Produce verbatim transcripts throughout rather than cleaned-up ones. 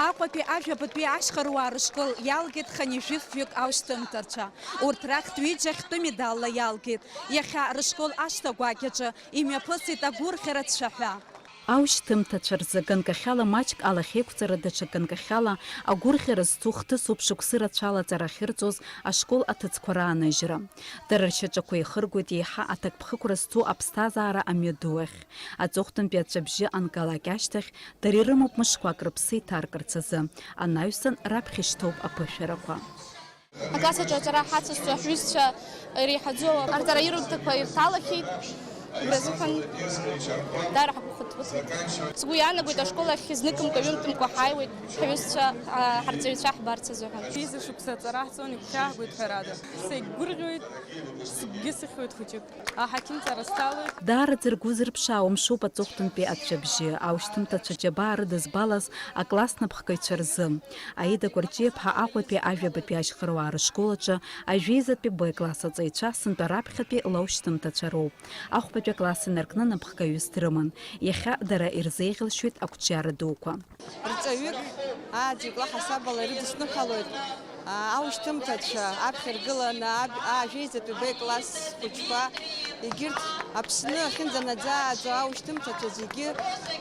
Аҟәатәи ажәабатәи ашьхаруаа рышкол иалгеит хынҩажәи фҩык аушьҭымҭацәа. Урҭ рахьтә ҩыџьа хьтәы медалла иалгеит. Иахьа рышкол ашҭа гәакьаҿы имҩаԥысит агәырӷьара цәаҳәа. Аушьҭымҭацәа рзы ганкахьала маҷк алахьеиқәҵара, даҽа ганкахьала агәырӷьара зцу хҭысуп шықәсы рацәала аҵара ахьырҵоз ашкол аҭыӡқәа рааныжьра. Дара ршьаҿақәа еихыргоит еиҳа аҭакԥхықәра зцу аԥсҭазаара амҩаду ахь. Аҵыхәтәантәи ацәа-бжьы анкалак ашьҭахь, дара ирымоуп мышқәак рыԥсы иҭаркырц азы, анаҩсан раԥхьа ишьҭоуп аԥышәарақәа. Акласс аҿы аҵара ҳацызҵо ҳҩызцәа иреиҳаӡоу арҵара ирымҭақәа ирҭалахьеит. Убри азыҳәан даара ҳгәы хынҳәуеит. Сгәы иаанагоит, ашкол ахь зныкымкәа-ҩынтәымкәа ҳааиуеит ҳҩызцәа, а, ҳарҵаҩцәа ҳбарц азыҳәан. Ҩыза шықәса аҵара ҳҵон, игәхьааҳгоит, ҳәарада. Сегәырӷьоит, сыгәгьы сыхьуеит хәыҷык. Аҳақьымҵара сҭалоит. Даараӡа ргәы зырԥшаауа мшуп аҵыхәтәантәи ацәа-бжьы, аушьҭымҭацәа џьабаа рыдызбалаз акласс напхгаҩцәа рзы. Аида Кәарҷиаԥҳа Аҟәатәи ажәабатәи ашьхаруаа рышкол аҿы ажәеизатәи Б класс аҵаҩцәа сынтәа раԥхьатәи лаушьҭымҭацәа роуп. Ахәбатәи акласс инаркны напхгаҩыс дрыман. Иахьа дара ирзеиӷьалшьоит ақәҿиара дуқәа. Рҵаҩык ааӡаҩык лаҳасабала ирыдысныҳәалоит, аа, аушьҭымҭацәа аԥхьа иргыланы аб-, ажәеизатәи Б класс хәыҷқәа, егьырҭ Аԥсны ахьынӡанаӡааӡо аушьҭымҭацәа зегьы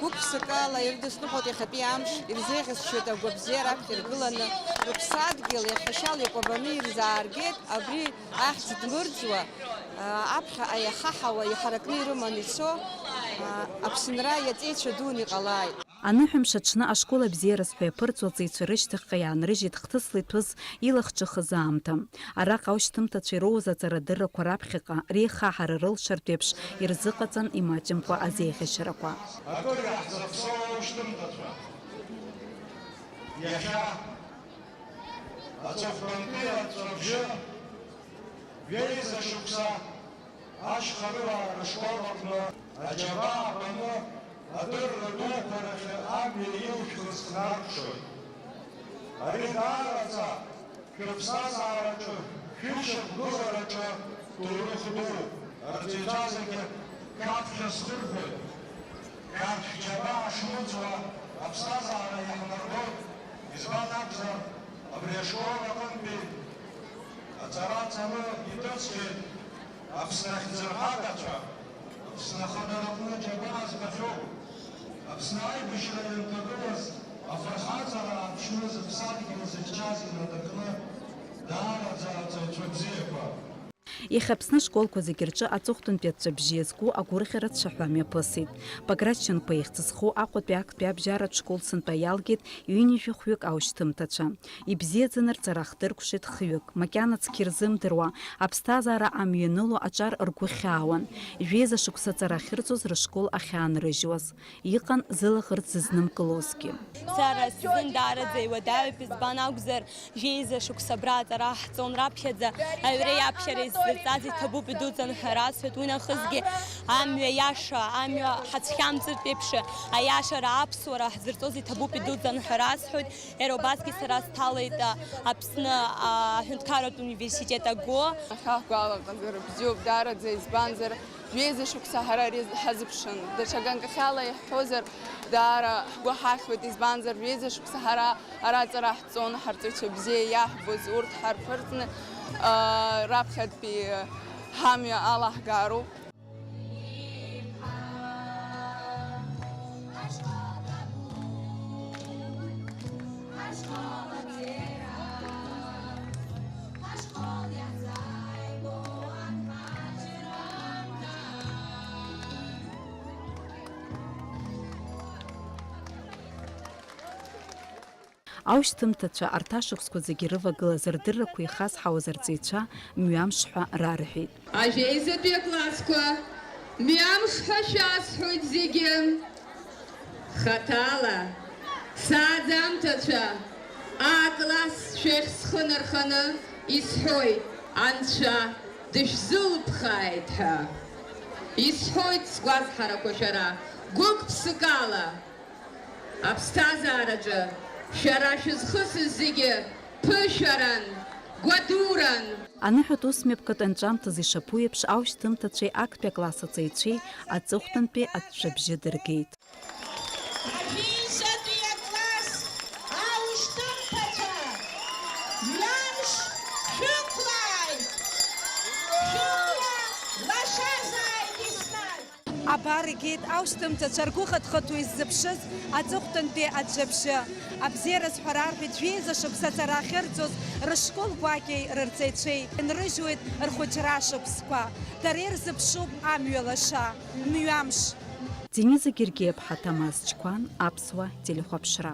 гәык-ԥсыкала ирыдысныҳәалоит иахьатәи амш, ирзеиӷьасшьоит агәабзиара аԥхьа иргыланы, рыԥсадгьыл иахьа шьала икәабаны ирзааргеит, абри ахьӡ дмырӡуа, аа, аԥхьаҟа иахаҳауа, иҳаракны ирыманы ицо, аа, Аԥсынра иаҵеицәа дуны иҟалааит. Аныҳәамш аҽны ашкол абзиараз ҳәа иаԥырҵуа аҵаҩцәа рышьҭахьҟа иаанрыжьит хҭысла иҭәыз илахҿыхыз аамҭа. Араҟа аушьҭымҭацәа ироуз аҵарадыррақәа раԥхьаҟа реихаҳара рылшартә еиԥш ирзыҟаҵан имаҷымкәа азеиӷьашьарақәа. Акыр иаҳзаԥсоу аушьҭымҭацәа иахьа аҵыхәтәантәи аҵәҵәабжьы ҩеиза шықәса ашьхарыуаа рышкол аҟны аџьабаа баны адырра дуқәа рахь амҩа илшәкыз ҳнаркәшоит. Ари даараӡа шәыԥсҭазаараҿы, шәышьақәгылараҿы ҭоурых дууп. Арҵаҩцәа зегьы шәаԥхьа схырхәоит. Шәарҭ шәџьабаа шмыӡуа аԥсҭазаара иаҳнарбоит, избан акәзар, абри ашкол аҟынтәи аҵара ҵаны иҭысхьеит Аԥсны ахьӡырҳагацәа, Аԥсны ахадара аҟны џьабаа збахьоу, Аԥсны аибашьра ианҭагылаз афырхаҵара ааԥшны зыԥсадгьыл зыхьчаз инадыркны, даараӡа аҵаҩцәа бзиақәа. Иахьа Аԥсны ашколқәа зегьы рҿы аҵыхәтәантәи аҵәҵәабжьы иазку агәырӷьара цәаҳәа мҩаԥысит. Баграт Шьынқәа ихьӡ зху Аҟәатәи актәи абжьаратә школ сынтәа иалгеит ҩынҩажәи хәҩык аушьҭымҭацәа. Ибзиаӡаны рҵара ахдыркәшеит хҩык, макьана цқьа ирзымдыруа, аԥсҭазаара амҩа ианыло аҿар ргәы хьаауан. Жәеиза шықәса аҵара ахьырҵоз рышкол ахьаанрыжьуаз. Иҟан зылаӷырӡ зызнымкылозгьы. Сара сзын даараӡа иуадаҩуп, избан акәзар, жәеиза шықәса абра аҵара ҳҵон раԥхьаӡа, аҩреи аԥхьареи ззырҵаз иҭабуп идуӡӡан ҳәа расҳәоит, уи нахысгьы амҩа иаша, амҩа ҳацәхьамҵыртә еиԥш, аиашара аԥсуара ҳзырҵоз иҭабуп идуӡӡан ҳәа расҳәоит, иара убасгьы сара сҭалеит, а, Аԥсны, а, аҳәынҭқарратә университет аго. Ахьаҳгәалаҟазар бзиоуп, даараӡа, избанзар, Жәеиза шықәса ҳара ари ҳазыԥшын. Даҽа ганкахьала иаҳҳәозар, даара ҳгәы ҳахьуеит, избанзар, жәеиза шықәса ҳара ара аҵара ҳҵон, ҳарҵаҩцәа бзиа иаҳбоз урҭ ҳарԥырҵны, аа, раԥхьатәи ҳамҩа алаҳгароуп. Аушьҭымҭацәа арҭ ашықәсқәа зегьы рывагылаз рдыррақәа ихазҳауаз арҵаҩцәа мҩамш ҳәа рарҳәеит. Ажәеизатәи аклассқәа, мҩамш ҳәа шәасҳәоит зегьы. Хаҭала, сааӡамҭацәа, А-класс шәахь схы нарханы исҳәоит, Анцәа дышәзылԥхааит ҳәа. Исҳәоит сгәазҳарақәа шәара, гәык-ԥсыкала. Аԥсҭазаараҿы шәара шәызхысыз зегьы ԥышәаран, гәадуран. Аныҳәатә ус мҩаԥгатә анҵәамҭазы ишаԥу еиԥш, аушьҭымҭацәеи актәи акласс аҵаҩцәеи аҵыхәтәантәи аҵәҵәабжьы дыргеит. Ажәеизатәи акласс Абар игеит аушьҭымҭацәа ргәы хыҭхыҭуа иззыԥшыз аҵыхәтәантәи аӡәы абжьы. Абзиара сҳәара рҳәеит, жәеиза шықәса ацара ахьырӡоз рышкол гәакьеи рырҵаҩцәеи инрыжьуеит рхәыҷра шықәсқәа. Дара ирзыԥшуп амҩа лаша, мҩамш. Дениза Гергиаԥҳа Ҭамаз Чқәан, Аԥсуа телехәаԥшра.